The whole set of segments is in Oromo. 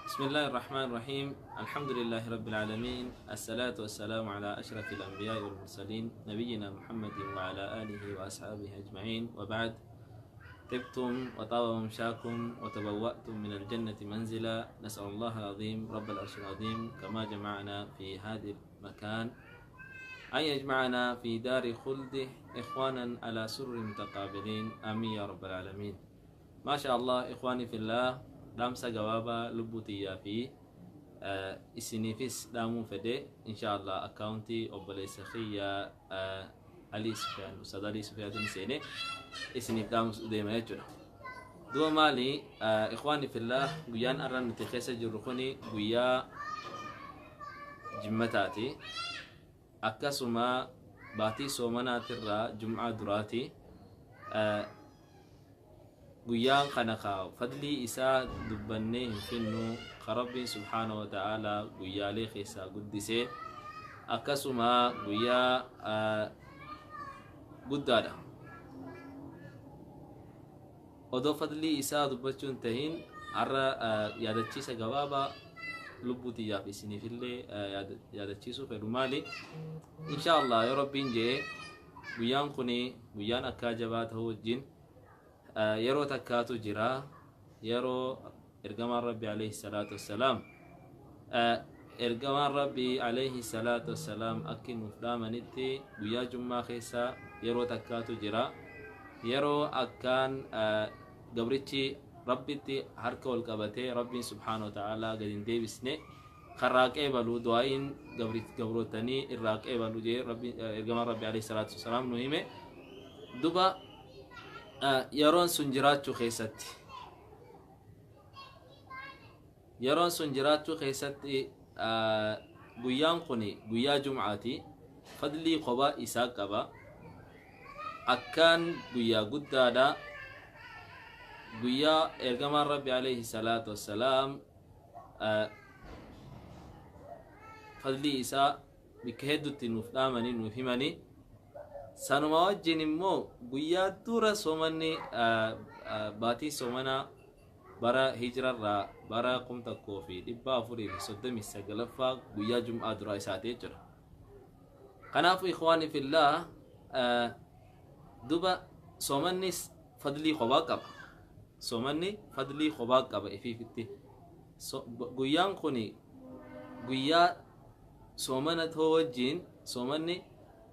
بسم الله الرحمن الرحيم. الحمد لله رب العالمين، الصلاة والسلام على أشرف الأنبياء والمرسلين، نبينا محمد وعلى آله وأصحابه أجمعين، وبعد. طبتم وطاب ممشاكم وتبوأتم من الجنة منزلا. نسأل الله العظيم رب العرش العظيم كما جمعنا في هذا المكان أن يجمعنا في دار خلده إخوانا على سرر متقابلين، آمين يا رب العالمين. ما شاء الله إخواني في الله، dhaamsa gabaabaa lubbuu tiyyaa fi isiniifis dhaamuu fedhe insha Allah akkaawuntii obboleessa kiyya Alii Sufyaan, Ustaad Alii Sufyaatiin seene isiniif dhaamu deema jechuudha. Duba maali, ikhwaani fillah, guyyaan har'a nuti keessa jirru kuni guyyaa jimmataati. Akkasuma baatii soomanaatirraa jum'aa duraati. Guyyaan kana ka fadlii isaa dubbannee hin finnu, ka Rabbiin subhaana wa ta'aalaa guyyaalee keessaa guddisee, akkasuma guyyaa guddaadha. Odoo fadlii isaa dubbachuun tahin, har'a yaadachiisa gabaabaa lubbuu tiyyaaf isiniifillee yaadachiisuu fedhu maali? Insha Allah yoo Rabbiin jee, guyyaan kuni guyyaan akkaa jabaa ta'uu wajjin yeroo takkaatu jira, yeroo ergamaan Rabbi alayhi salaatu wassalaam, ergamaan Rabbi alayhi salaatu wassalaam akki nuuf dhaamanitti, guyyaa jummaa keessa yeroo takkaatu jira, yeroo akkaan gabrichi Rabbitti harka ol qabatee Rabbiin subhaana wa ta'aalaa gad hin deebisne, karraa qeebalu, du'aa'iin gabrootanii irraa qeebalu jee ergamaan Rabbi alayhi salaatu wassalaam nu hime. Duba yeroon sun jiraachuu keessatti, yeroon sun jiraachuu keessatti, guyyaan kun guyyaa jum'aati, fadlii kophaa isaa qaba, akkaan guyyaa guddaadha, guyyaa ergamaan Rabbi alayhi salaatu wassalaam fadlii isaa bikka hedduutti nuuf dhaamanii nuuf himanii. Sanuma wajjin immoo guyyaa dura soomanni baatii soomanaa bara hijirarraa bara 1439ffaa guyyaa jum'aa duraa isaati jechuudha. Kanaafuu ikhwaani fillah, duba soomannis fadlii kophaa qaba. Soomanni fadlii kophaa qaba ifiifitti. Guyyaan kun guyyaa soomana ta'uu wajjin, soomanni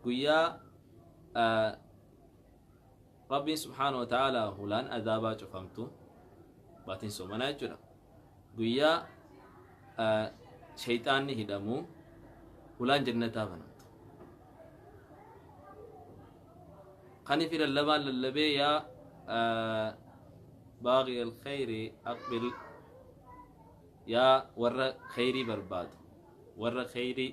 guyyaa Rabbiin subhaanahu wa ta'ala hulaan azaabaa cufamtu baatiin soomanaa jechuudha. Guyyaa shayxaanni hidhamu, hulaan jannataa banamtu. Kani fi lallabaan lallabee "Yaa baaghi alkhayri aqbil", yaa warra khayrii barbaadu, warra khayrii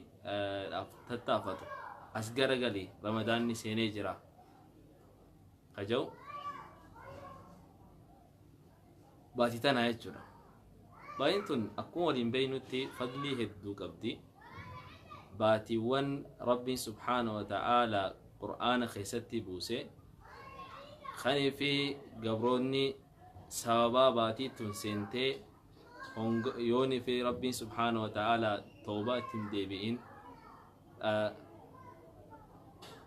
tattaafatu, as garagali, Ramadaanni seenee jira kaja'u baatii tanaa jechuudha. Baatiin tun akkuma waliin beeynutti fadlii hedduu qabdi. Baatiiwwan Rabbiin subhaana wa ta'aalaa Qur'aana keessatti buuse kanii fi gabroonni sababaa baatii tun seentee yoonii fi Rabbiin subhaana wa ta'aalaa tawbaa ittiin deebi'in,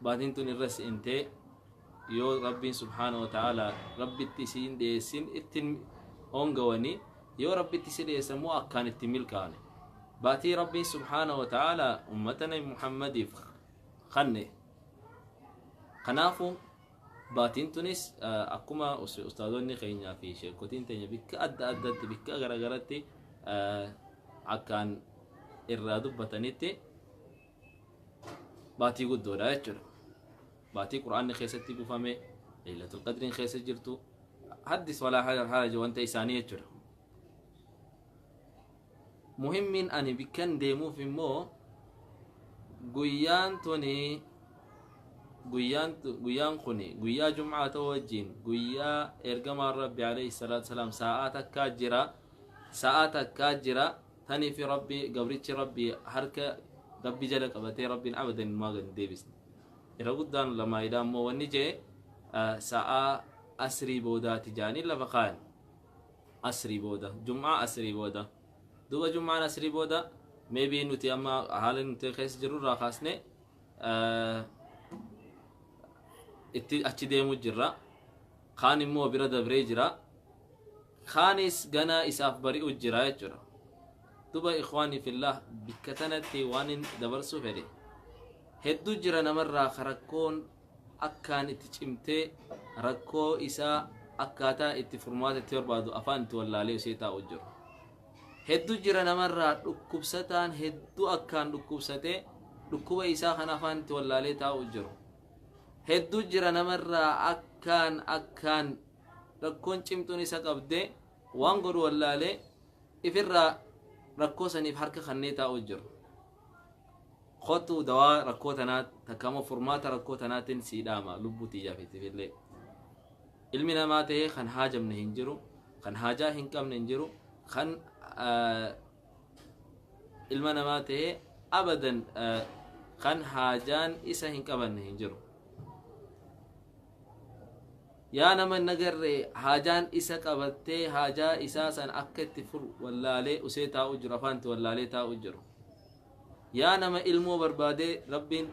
baatiin tun irra seentee yoo Rabbiin subhaana wa ta'aalaa Rabbitti isiin dhiyeessin ittiin hongawanii, yoo Rabbitti si dhiyeessan immoo akkaan ittiin milkaa'ane. Baatii Rabbiin subhaana wa ta'aalaa ummata Nabi Muhammadiif kanne. Kanaafuu baatiin tunis akkuma ustaazonni keenyaa fi sheekotiin teenya bikka adda addatti, bikka garagaratti akkaan irraa dubbatanitti, baatii guddoodha jechuudha. Baatii Qur'aanni keessatti buufame, Laylatul Qadriin keessa jirtu, haddis walaa haraja wanta isaanii jechuudha. Muhimmiin ani bikkan deemuuf immoo guyyaan tuni, guyyaan kun guyyaa jum'aa ta'uu wajjin, guyyaa ergamaan Rabbi alayhi salaatu salaam sa'aa takkaa jira, sa'aa takkaa jira tanii fi Rabbi gabrichi Rabbi harka Rabbi jala qabatee Rabbiin abadan maa gad hin deebisne. Irra guddaan lamaayidhaa immoo wanni jee sa'aa asrii boodaati jaanii lafa kaayan. Asrii booda, jum'aa asrii booda. Duuba jum'aan asrii booda maybe nuti amma haala nuti keessa jirrurraa kaasne itti achi deemu jirra. Kaan immoo bira dabree jira, kaanis ganaa isaaf bari'u jira jechuudha. Duba ikhwaanii fillah, bikka tanatti waan hin dabarsuu fedhe hedduu jira. Namarraa rakkoon akkaan itti cimtee, rakkoo isaa akkaataa itti furmaata itti barbaadu afaan itti wallaalee isee taa'u jiru hedduu jira. Namarraa dhukkubsataan hedduu akkaan dhukkubsatee dhukkuba isaa kana afaan itti wallaalee taa'u jiru hedduu jira. Namarraa akkaan rakkoon cimtuun isa qabdee waan godhu wallaalee ifirraa rakkoo saniif harka kannee taa'u jiru. Kottu, dawaa rakkoo tanaa takkama, furmaata rakkoo tanaatiin sii dhaama. Lubbuu tiyyaaf ittifillee ilmi namaa ta'ee kan haajamne hin jiru, kan haajaa hin qabne hin jiru, kan ilma namaa ta'ee abadan kan haajaan isa hin qabanne hin jiru. Yaa nama nagarree haajaan isa qabattee haajaa isaa san akka itti furu wallaalee usee taa'u jiru, afaan itti wallaalee taa'u jiru, yaa nama ilmoo barbaadee Rabbiin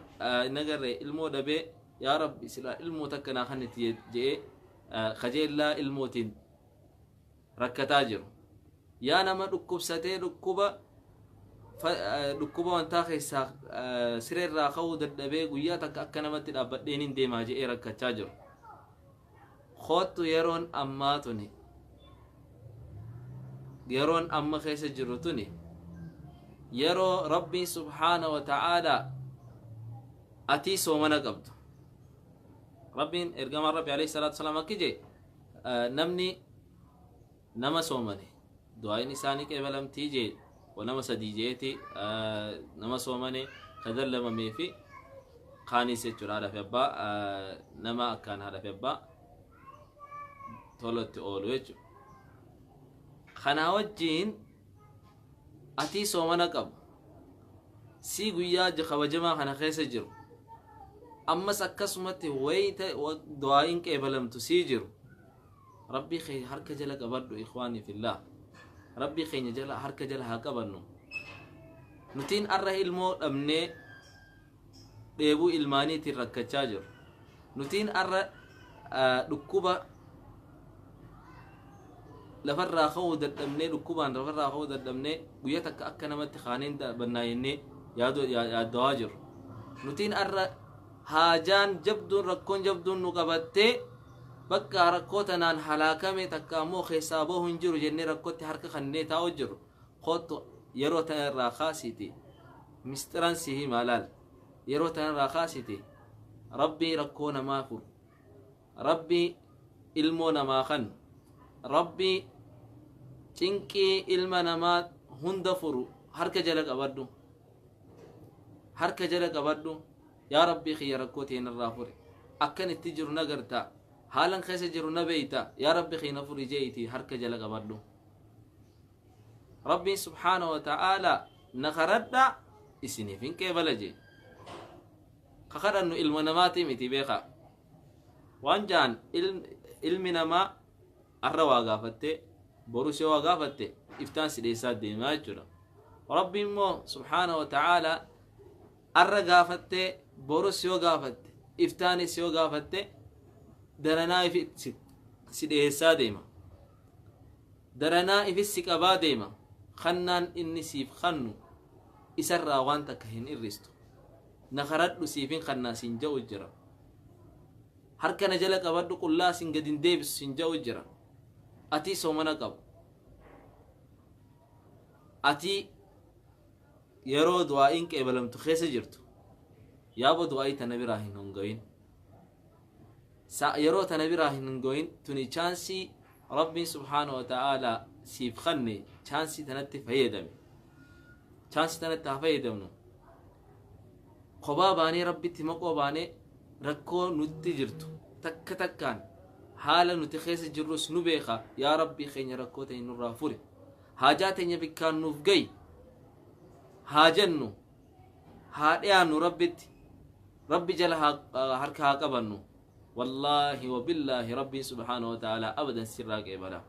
nagarree ilmoo dhabee, "Yaa Rabbi, silaa ilmoo takka naa kan itti" je'ee kajeellaa ilmootiin rakkataa jiru, yaa nama dhukkubsatee dhukkuba wantaa keessaa sireerraa ka'uu dadhabee guyyaa takka akka namatti dhaabbadheen hin deemaa je'ee rakkachaa jiru, koottu. Yeroon ammaa tuni, yeroon amma keessa jiru tuni, yeroo Rabbiin subhaana wa ta'aalaa atii soomana qabdu. Rabbiin, ergamaan Rabbi alayhi salaatu wasalaam akki jee: "Namni nama soomane du'aayin isaanii qeebalamtii" jee. Nama sadii jeeti: nama soomane, ka dallamamee fi kaanis jechuudha, haadha fi abbaa, nama akkaan haadha fi abbaa tolatti oolu jechuudha. Kanaa wajjiin atii soomana qabu si guyyaa kabajamaa kana keessa jiru, ammas akkasumatti wayita du'aayin qeebalamtu sii jiru, Rabbii kee harka jala qabadhu. Ikhwaanii fillah, Rabbii keenya jala harka jala haa qabannu. Nutiin arra ilmoo dhabnee dheebuu ilmaaniitiin rakkachaa jiru, nutiin arra dhukkuba lafarraa ka'uu dadhabnee, dhukkubaan lafarraa ka'uu dadhabnee guyyaa takka akka namatti kaaneen bannaayennee yaaddawaa jiru, nutiin arra haajaan jabduun, rakkoon jabduun nu qabattee bakka rakkoo tanaan halaakame takka ammoo keessaa bahu hin jiru jennee rakkootti harka kannee taa'u jiru, kottu. Yeroo tana irraa kaasiti mistiran si himaa laal. Yeroo tana irraa kaasiti Rabbii rakkoo namaa furu, Rabbii ilmoo namaa kan, Rabbii cinqii ilma namaa hunda furu harka jala qabadhu, harka jala qabadhu. "Yaa Rabbii kiyya, rakkoo ta'e narraa fure, akkan itti jiru na garta, haalan keessa jiru na beeyta, yaa Rabbi kiyya na furi" je'iti harka jala qabadhu. Rabbiin subhaana wa ta'aalaa "Na kadhadha, isiniif hin qeebala" jee. Ka kadhannu ilma namaati miti, beekaa. Waan ja'an, ilmi namaa arra waa gaafatte, borus yoo waa gaafatte iftaan si dheessaa deemaa jechuudha. Rabbiin immoo subhaana wa ta'aalaa arra gaafatte, borus yoo gaafatte, iftaanis yoo gaafatte daranaa ifi si dhiyeessaa deema, daranaa ifis si qabaa deema. Kannaan inni siif kannu isarraa waan takka hin irristu. "Na karadhu, siifin kannaa" siin ja'u jira. "Harka na jala qabadhu, qullaa sin gad hin deebisu" siin ja'u jira. Atii soomana qabu, atii yeroo du'aa'iin qeebalamtu keessa jirtu, yaaba du'aa'ii tana biraa hin hongayin, yeroo tana biraa hin hongayin. Tuni chaansii Rabbiin subhaana wa ta'aalaa siif kanne. Chaansii tanatti fayyadame, chaansii tanatti haa fayyadamnu. Kophaa baanee Rabbitti maqoo baanee rakkoo nutti jirtu takka takkaan, haala nuti keessa jirrus nu beeka. "Yaa Rabbii keenya, rakkoo ta'e nurraa furi, haajaa teenya bikkaan nuuf gayi" haa jennu, haa dhiyaannu Rabbitti. Rabbi jala harka haa qabannu. Wallaahi wabillaahi, Rabbiin subhaanahu wa ta'aalaa abadan sirraa qeebala.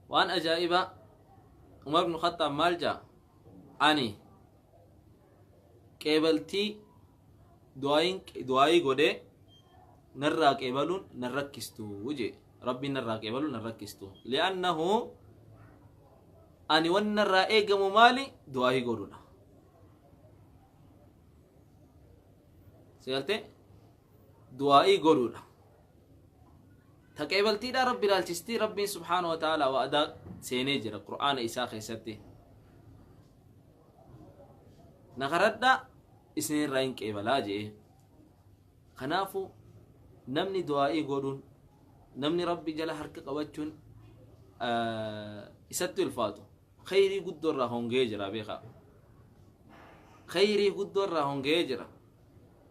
Waan ajaa'ibaa Umar ibn Khattaab maal jaa? Ani qeebaltii du'aayii godhee narraa qeebaluun nan rakkistu jee. Rabbiin narraa qeebaluun nan rakkistu. Li'annahu ani wanni narraa eegamu maali? Du'aayii godhuudha. Sigaltee du'aayii godhuudha. Ta qeebaltiidhaa Rabbi ilaalchistii Rabbiin subhaanahu wa ta'ala wa'adaa seenee jira Qur'aana isaa keessatti. Na kadhadhaa isinirraa hin qeebalaa jee. Kanaafuu namni du'aa'ii godhuun, namni Rabbi jala harka qabachuun isatti ulfaatu khayrii guddoo irraa hongee jira beekaa. Khayrii guddoo irraa hongee jira.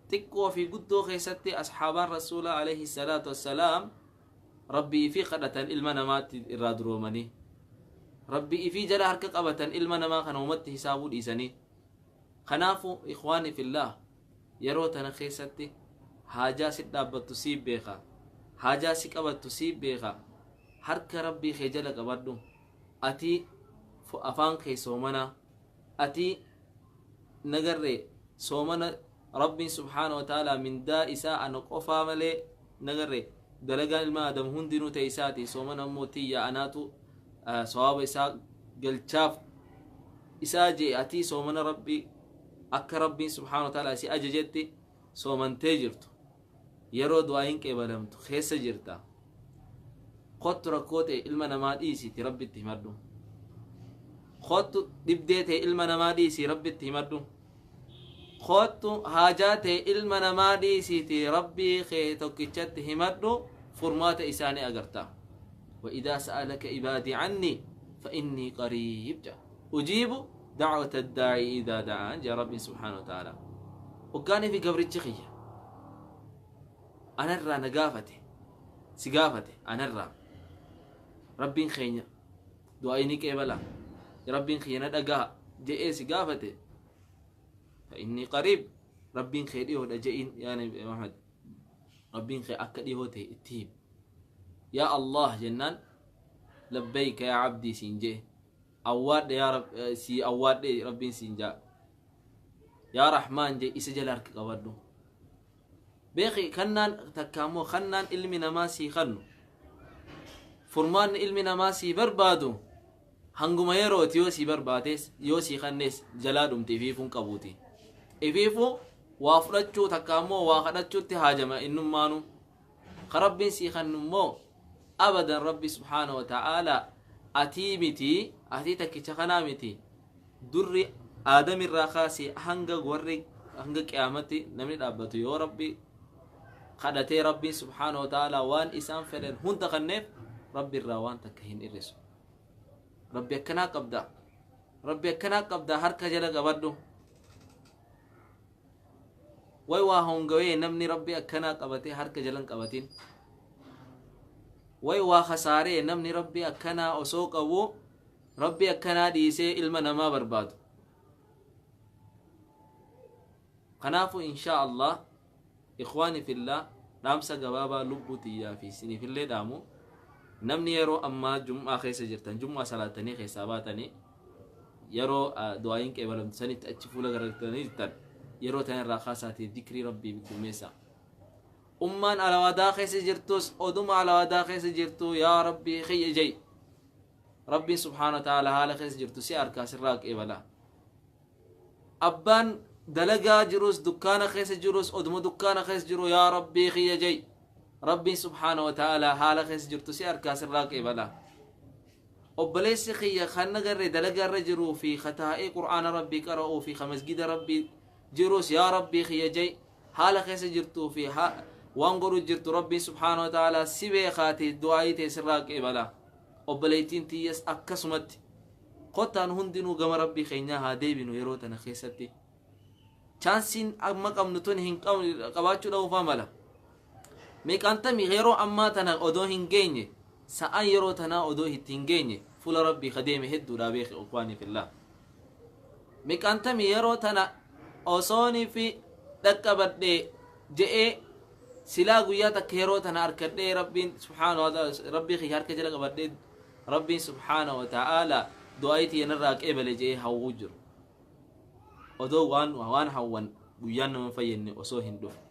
Xiqqoo fi guddoo keessatti asxaabaan Rasuulaa alayhi salaatu wassalaam Rabbii ifii kadhatan ilma namaatti irraa duroomanii. Rabbii ifii jala harka qabatan ilma namaa kana umatti hisaabuu dhiisanii. Kanaafuu ikhwaani fillaah, yeroo tana keessatti haajaa si dhaabbattu sii beeka. Haajaa si qabattu sii beeka. Harka Rabbii kee jala qabadhu. Ati afaan kee soomanaa. Ati nagarree soomana Rabbiin subhaana wa ta'ala mindaa isaa ana qofaa malee, nagarree dalagaan ilma Aadam hundinuu ta'e isaati, soomana immoo tiyya, anaatu sawaaba isaa galchaaf isaa jee. Atii soomana Rabbii akka Rabbiin subhaana wa ta'ala si ajajetti soomantee jirtu, yeroo du'aayin qeebalamtu keessa jirta. Kottu rakkoo ta'e ilma namaa dhiisiiti Rabbitti himadhu. Kottu dhibdee ta'e ilma namaa dhiisii Rabbitti himadhu. Kottu haajaa ta'e ilma namaa dhiisiiti Rabbii kee tokkichatti himadhu, furmaata isaa ni agarta. Wa idaa sa'alaka ibaadii anni fa innii qariib jedha. Ujiibu da'wata daa'i idaa da'aan jedha Rabbiin subhaanahu wa ta'ala. Hoggaanii fi gabrichi kiyya anarraa na gaafate, si gaafate anarraa, Rabbiin keenya du'aa ni qeebala, Rabbiin kiyya na dhagaha je'ee si gaafate, fa inni qariib, Rabbiin kee dhihoodha je'iin. Yaa Nabi Muhammad, Rabbiin kee akka dhihoo ta'e itti himi. Yaa Allah jennaan, labbayka yaa abdii siin je'e. Awwaadhe yaa Rab, sii awwaadhe Rabbiin siin ja'a. Yaa Rahmaan je, isa jala harka qabadhu. Beeki, kannaan takka ammoo kannaan ilmi namaa sii kannu, furmaanni ilmi namaa sii barbaadu hanguma yerooti. Yoo sii barbaadees, yoo sii kannees, jalaa dhumti. Ifiifuun qabuuti, ifiifuu waa fudhachuu takka ammoo waa kadhachuutti haajama innummaanu. Ka Rabbiin sii kannu immoo abadan, Rabbi subhaana wa ta'aala atii miti, atii takkicha kanaa miti. Durri Aadamirraa kaasee hanga warri hanga qiyaamatti namni dhaabbatu yoo Rabbi kadhatee, Rabbiin subhaana wa ta'aala waan isaan fedhan hunda kanneef, Rabbi irraa waan takka hin irrisu. Rabbi akkanaa qabda, Rabbi akkanaa qabda, harka jala qabadhu. Way waa hongawee namni Rabbi akkanaa qabatee harka jalan qabatin. Way waa kasaaree namni Rabbi akkanaa osoo qabu Rabbi akkanaa dhiisee ilma namaa barbaadu. Kanaafuu inshaa Allah, ikhwaani fillah, dhaamsa gabaabaa lubbuu tiyyaa fi isiniifillee dhaamu, namni yeroo ammaa jum'aa keessa jirtan, jum'aa salaatanii keessaa baatanii, yeroo du'aayin qeebalamtu sanitti achi fuula garagaltanii jirtan, yeroo tana irraa kaasaatii dhikrii Rabbii heddummeessaa. Ummaan alawaadaa keessa jirtus, oduma alawaadaa keessa jirtu yaa Rabbii kiyya jai. Rabbiin subhaana wa ta'ala haala keessa jirtu si arkaa, sirraa qeebala. Abbaan dalagaa jirus, dukkaana keessa jirus, oduma dukkaana keessa jiru yaa Rabbii kiyya jai. Rabbiin subhaana wa ta'ala haala keessa jirtu si arkaa, sirraa qeebala. Obboleessi kiyya kan nagarre dalagaa irra jiruu fi kataa'ee Qur'aana Rabbii qara'uu fi ka masgida Rabbii jirus yaa Rabbii kiyya jai. Haala keessa jirtuu fi waan godhu jirtu Rabbiin subhaana wa ta'ala si beekaati, du'aayii ta'e sirraa qeebala. Obboleettiin tiyyas akkasumatti, kottaan hundinuu gama Rabbii keenyaa haa deebinu. Yeroo tana keessatti chaansiin amma qabnu tun hin qabaachuu dhabuufaa mala. Meeqaantami yeroo ammaa tana odoo hin geenye, sa'aan yeroo tanaa odoo itti hin geenye fuula Rabbii ka deeme hedduudha beeki. Ikhwaanii fillah, meeqaantami yeroo tana osoonii fi dhaqqabadhe je'ee, silaa guyyaa takka yeroo tana arkadhee, Rabbiin subhaana wa ta'ala, Rabbii kiyya harka jala qabadhee, Rabbiin subhaana wa ta'ala Du'aayii tiyya narraa qeebale je'ee hawwuu jiru. Odoo waan hawwan guyyaan nama fayyadne osoo hin dhufne.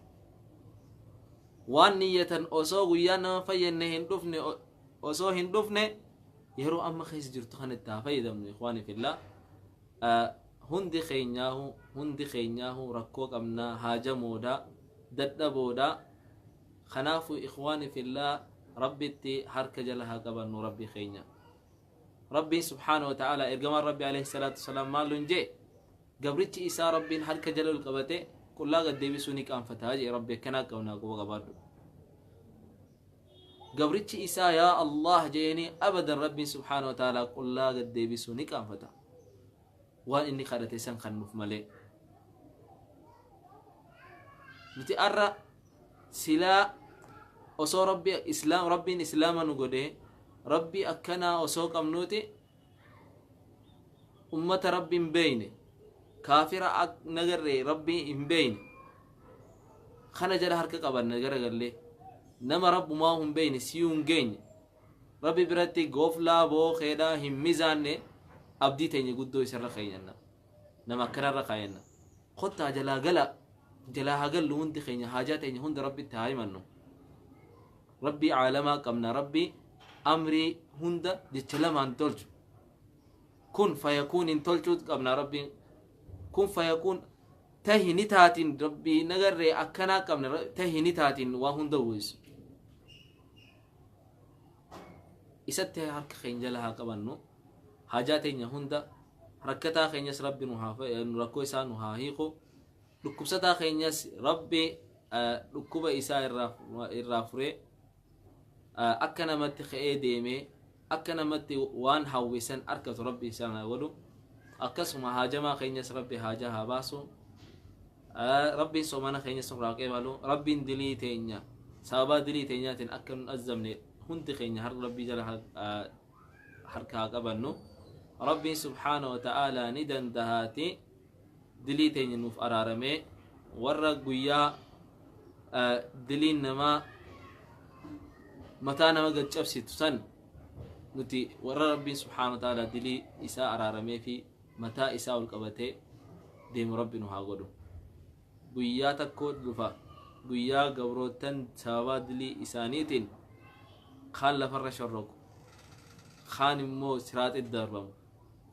Waan niyyatan osoo guyyaan nama fayyadne hin dhufne, osoo hin dhufne, yeroo amma keessa jirtu kanatti haa fayyadamnu. Ikhwaani fillah, hundi keenyaahu rakkoo qabnaa, haajamoodha, dadhaboodha. Kanaafuu ikhwaani fillah, Rabbitti harka jala haa qabannu Rabbi keenya. Rabbiin subhaanahu wa ta'ala, ergamaan Rabbi alayhi salaatu wasalaam maal nun jee? Gabrichi isaa Rabbiin harka jala ol qabate qullaa gad deebisuu ni qaanfataa jee. Rabbi akkanaa qabnaa, quba qabaadhu. Gabrichi isaa "Yaa Allah" jeeni, abadan Rabbiin subhaanahu wa ta'ala qullaa gad deebisuu ni qaanfata, waan inni kadhate san kannuuf malee. Nuti arra silaa osoo Rabbi Islaam, Rabbiin Islaama nu godhe, Rabbi akkanaa osoo qabnuuti, ummata Rabbi hin beeyne, kaafira nagarree Rabbi hin beeyne kana jala harka qabanna garagallee, nama Rabbumaa hin beeyne, siyuu hin geenye, Rabbi biratti gooflaa bookeedhaa hin mizaanne, abdii teenya guddoo isarra keenyanna, nama akkanarra kaayanna. Kottaa jalaa gala, jalaa haa gallu. Hundi keenya haajaa teenya hunda Rabbitti haa himannu. Rabbii caalamaa qabna, Rabbi amrii hunda jecha lamaan tolchu, kun fayakuun hin tolchuu qabna. Rabbiin kun fayakuun, tahi ni taatiin, Rabbii nagarree akkanaa qabna, tahi ni taatiin waa hunda uwwisu. Isatti harka keenya jala haa qabannu haajaa teenya hunda. Rakkataa keenyas Rabbi nu haa rakkoo isaa nu haa hiiku. Dhukkubsataa keenyas Rabbi dhukkuba isaa irraa furee akka namatti ka'ee deemee akka namatti waan hawwisan arkatu Rabbi isaan haa godhu. Akkasuma haajamaa keenyas Rabbi haajaa haa baasu. Rabbiin soomana keenyas nurraa qeebalu. Rabbiin dilii teenya, sababaa dilii teenyaatiin akka nun azabne, hundi keenya harka Rabbii jala harka haa qabannu. Rabbiin subhaana wa ta'aalaa ni dandahaati dilii teenya nuuf araaramee, warra guyyaa diliin namaa mataa nama gad cabsitu san, nuti warra Rabbiin subhaana wa ta'aalaa dilii isaa araaramee fi mataa isaa ol qabatee deemu Rabbi nu haa godhu. Guyyaa tokko dhufa, guyyaa gabroottan sababaa dilii isaaniitiin kaan lafarra shorroqu, kaan immoo siraaxitti darbamu,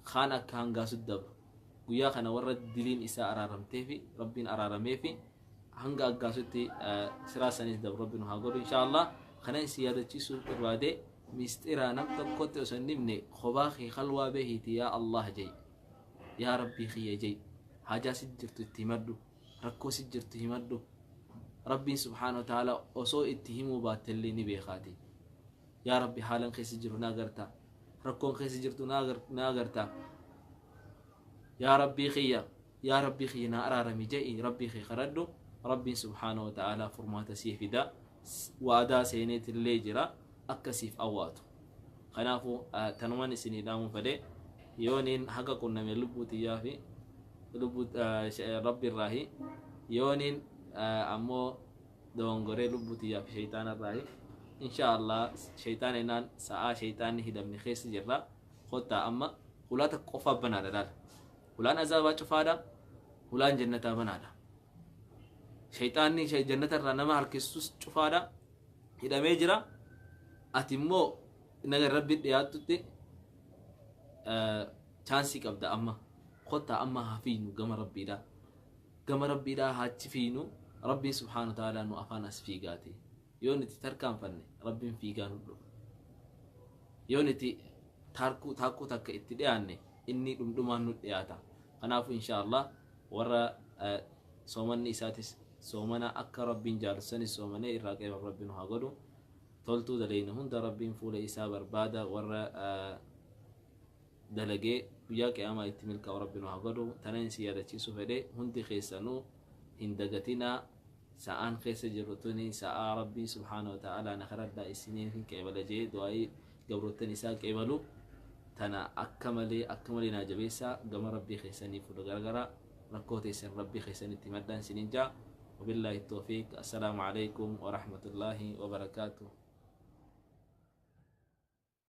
kaan akka hangaasutti dabru. Guyyaa kana warra diliin isaa araaramtee fi Rabbiin araaramee fi hanga aggaasutti siraa sanis dabru Rabbi nu haa godhu, insha Allah. Kana isin yaadachiisuu barbaade. Misxiraa nam tokkotti osoo hin himne kophaa kee khalwaa behiiti "Yaa Allah" jee, "Yaa Rabbii kiyya" jee, haajaa sit jirtu itti himadhu, rakkoo sit jirtu himadhu. Rabbiin subhaana wa ta'ala osoo itti himuu baattellee ni beekaati. "Yaa Rabbi, haalan keessa jiru na agarta, rakkoon keessa jirtu na agarta, yaa Rabbii kiyya, yaa Rabbii kiyya, na araarami" je'i. Rabbii kee kadhadhu. Rabbiin subhaana wa ta'ala furmaata sii fida, waadaa seeneetillee jira akkasiif awwaatu. Kanaafuu tanuman isinii dhaamuu fedhe. Yooniin haqa qunname lubbuu tiyyaa fi lubbuu Rabbi irraahi, yooniin ammoo dogongoree lubbuu tiyyaa fi shayxaana irraahi. Insha Allah, shayxaana inaan sa'aa shayxaanni hidhamne keessa jirra. Kottaa, amma hulaa takka qofaa banaadha. Laala, hulaan azaabaa cufaadha, hulaan jannataa banaadha. Shayxaanni jannata irraa nama harkisus cufaadha, hidhamee jira. Ati immoo naga Rabbi dhiyaattutti chaansii qabda. Amma kottaa, amma haa fiinu gama Rabbiidha, gama Rabbiidha haachi fiinu. Rabbiin subhaana wa ta'ala nu afaan as fiigaati. Yoo nuti tarkaanfanne, Rabbiin fiigaa nu dhufa. Yoo nuti taakkuu taakkuu takka itti dhiyaanne, inni dhumdhumaan nu dhiyaata. Kanaafuu insha Allah, warra soomanni isaatis soomana akka Rabbiin jaalatu soomanee irraa qeebamu Rabbi nu haa godhu. Toltuu daleyne hunda Rabbiin fuula isaa barbaada warra dalagee guyyaa qiyaamaa itti milkaa'u Rabbi nu haa godhu. Tanan isin yaadachiisuu fedhe, hundi keessanuu hin dagatinaa, sa'aan keessa jirru tuni sa'aa Rabbiin subhaana wa ta'ala "Na kadhadhaa, isiniin hin qeebala" jee du'aa'ii gabroottan isaa qeebalu tana akka malee, akka malee naa jabeessaa. Gama Rabbii keessanii fuula garagaraa, rakkoo teessan Rabbii keessanitti himadhaan isiniin jaa. وبالله التوفيق. السلام عليكم ورحمة الله وبركاته.